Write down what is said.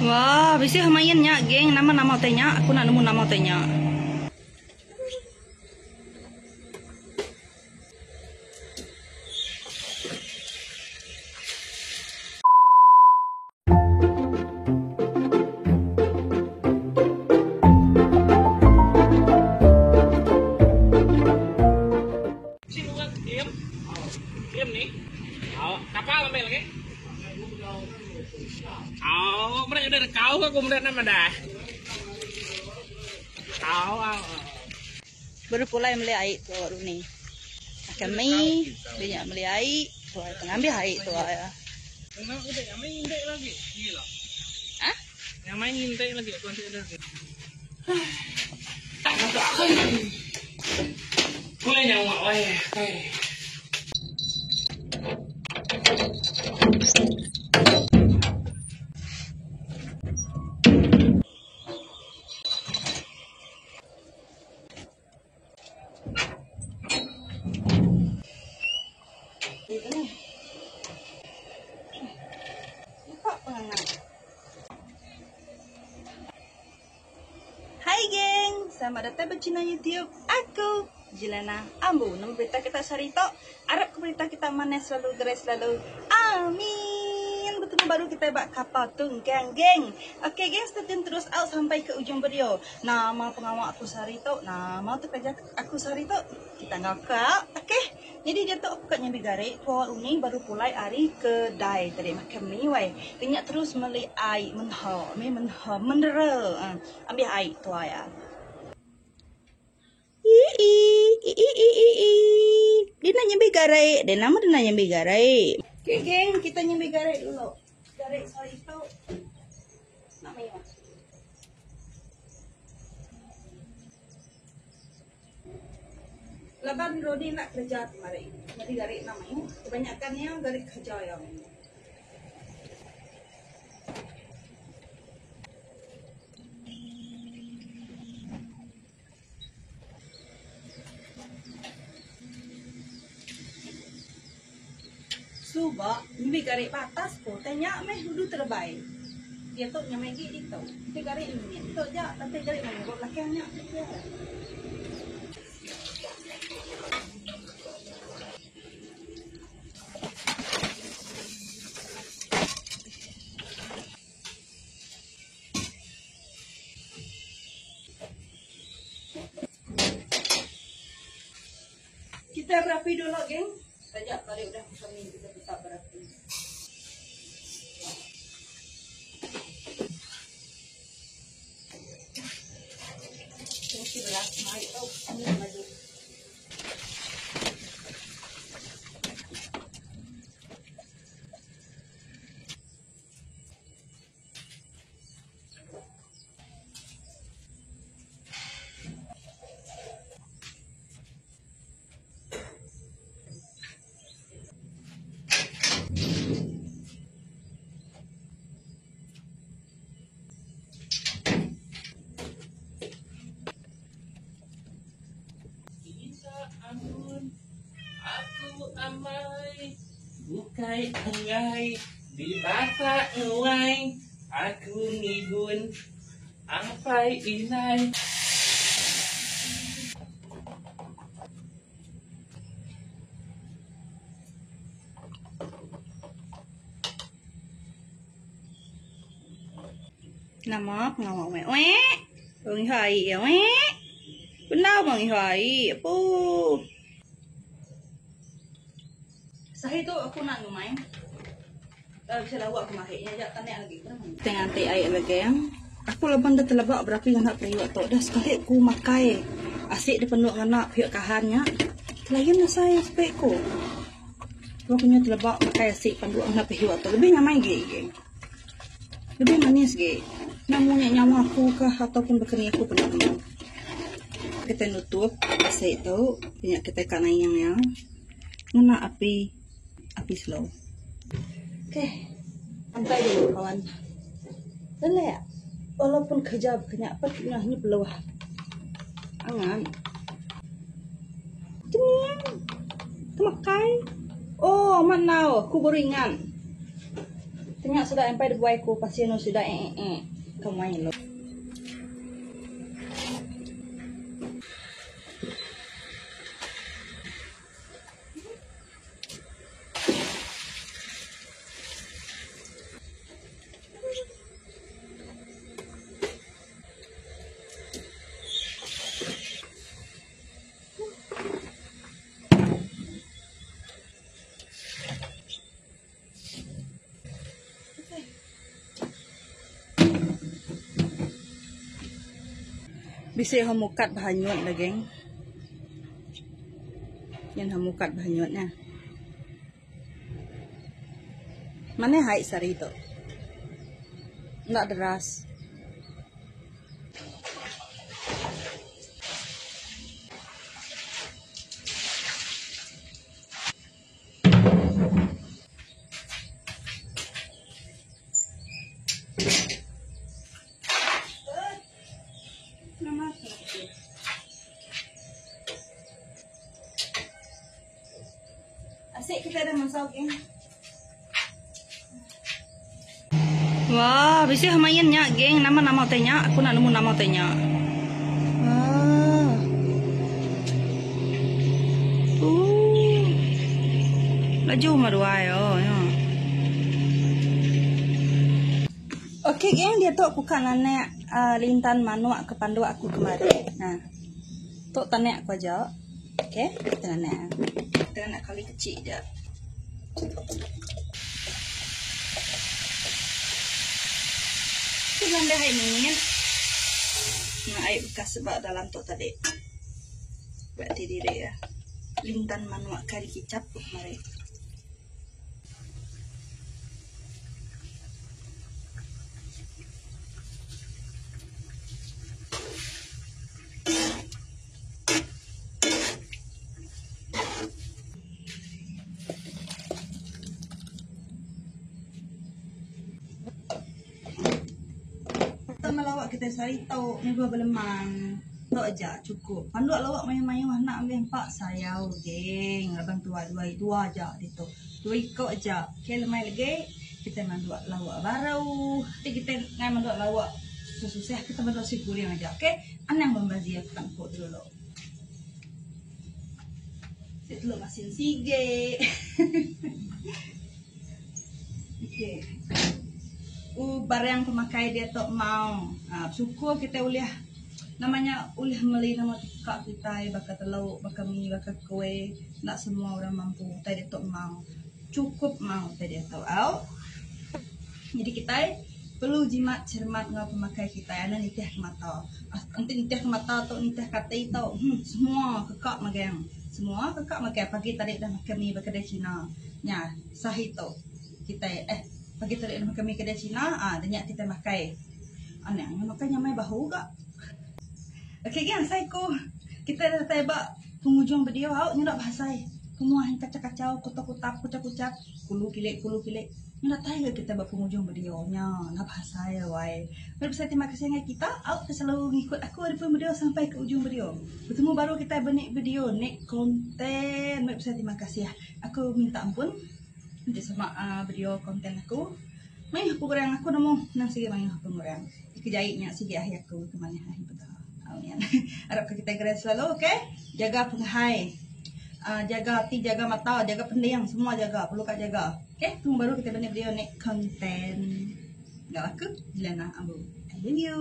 Wah, bisi main nya geng. Nama-nama utai nya? Aku nak nemu nama utai nya. Baru pulai meli ai tu ni. Kami dia nya meli ai tu ai pengambil ai tu ai. Ha? Hai geng, selamat datang ba channel YouTube aku, Jilana Ambu. Nama berita kita sehari tu, arap ke berita kita manah selalu, gerai selalu. Amin. Betemu baru kita ba kapal tunggang geng. Okey geng, stay tune terus out sampai ke ujung video. Nama pengawa aku sehari tu, nama tu kerja aku sehari tu. Kita enggau ka. Okey. Nyadi diatu aku ka nyambi gari tuo uning baru pulai ari kedai tadi makan mi wai. Ti nya terus meli ai menha, mi menha mineral uhh ambih ai tuai iya. Ii ii ii ii ii Dina nyambi gari, deh nama dina nyambi gari. Okey geng, kita nyambi gari dulu. Gari sehari tu nak mayuh. Laban Rodi enda kereja kemari. Nyadi gari enda mayuh. Kebanyakan iya gari kereja iya. Suba nyubi gari ba atas ko tai nya meh udu terebai. Diatu nya meh agi ditu. Enti gari mimit tu ja enti gari mayuh ba belakang nya pia. Kita berapi dulu geng. Taja tadi udah kami kita tetap berapi. Mesti beras naik tu lagi. Minta ampun aku amai Bukai enggai dibasa nguai Aku ngibun apai indai. Nama pengawa wek wek. Bang iha ai ya wek. Bendar bang iha ai. Apu. Sehari tu aku nak ngumai. Uh, bisa lawak aku mahik nya jak tanek lagi. Tengah anti ai lagi yang. Aku laban dah telebak berapi ngena periuk tu. Dah sekali aku makai asik dipenuk ngena periuk kahan nya. Telayan asai sepik ku. Aku nya telebak makai asik panduk ngena periuk tu. Lebih nyamai gi. Lebih manis gi. Nemu nya nyawa aku kah ataupun baka ni aku pun nemu. Kitai nutup asi tu nya kitai ka naing iya ngena api api slow. Okay sampai dulu kawan. Lelek walaupun kerja baka nya pun nya peluh angan. Temekai. Oh amat nau aku baru ingat. Tanya sida empai dibuai ku pasir nu sida ee ee ke muai lu. Bisi homukat bahanyut da geng. Nyen homukat bahanyut nya. Manah ai sehari tu. Enda deras. Asik kita dah mansau geng. Wah, bisi main nya geng. Nama-nama utai nya? Aku nak nemu nama utai nya. Wah. Uh. Laju maduai oh nya. Okey geng, dia tu aku ka nanek uh, lintan manuk ke panduk aku kemari. Nah. Tu tanek aku aja. Okey, kita nanek. Kita nanek kali kecil je. Tu ngambil air ni. Nah, air bekas sebab dalam tu tadi. Berarti diri ya. Lintan manuk kari kicap kemari. Melawak kita sehari tu mega beleman tu aja cukup. Panduk lawak mayuh-mayuh anak ambil empak sayau geng laban tua dua dua aja ditu. Dua iko aja. Okey lemai legi kita manduk lawak baru. Ti kita ngai manduk lawak susah-susah kita manduk nasi goreng aja okey. Anang membazir aku tak empuk dulu. Sik teluk masin sige. Okey. U barang pemakai dia tok mau. Ha, bersyukur kita ulih namanya ulih meli nama tekak kitai baka teluk, baka mi, baka kuih. Enda semua orang mampu utai dia tok mau. Cukup mau utai dia tok au. Jadi kitai perlu jimat cermat enggau pemakai kitai anang nitih ke mata. Enti nitih ke mata tu nitih ke ati tu hmm semua keka magang. Semua keka magang pagi tadi dah makan mi ba kedai cina. Nya sahi tu kitai eh pagi tadi dah makan mi kedai cina ah nya kitai makai. Anang nya makai nyamai bahu ga. Okey gang sai ku kitai datai ba pengujung video au nyuda bahasai. Kemuah kacau-kacau kutap-kutap kuchap-kuchap kulu kilik kulu kilik. Ngedatai ga kita ba pengujung video nya ngap asai wai. Meri besai terima kasih ngagai kita au ke selalu ngikut aku ari pun video sampai ke ujung video. Betemu baru kitai ba nik video nik content. Meri besai terima kasih. Aku minta ampun enti sema video content aku mayuh pengurang aku nemu nang sigi mayuh pengurang. Dikejai nya sigi ahi aku ke manah ahi peda. Arap ke kitai gerai selalu okay. Jaga pengehai. Jaga ati, jaga mata, jaga pending, semua jaga, perlu ka jaga. Okay, tunggu baru kita benda video next content. Enggau aku, Juliana Ambu. I love you.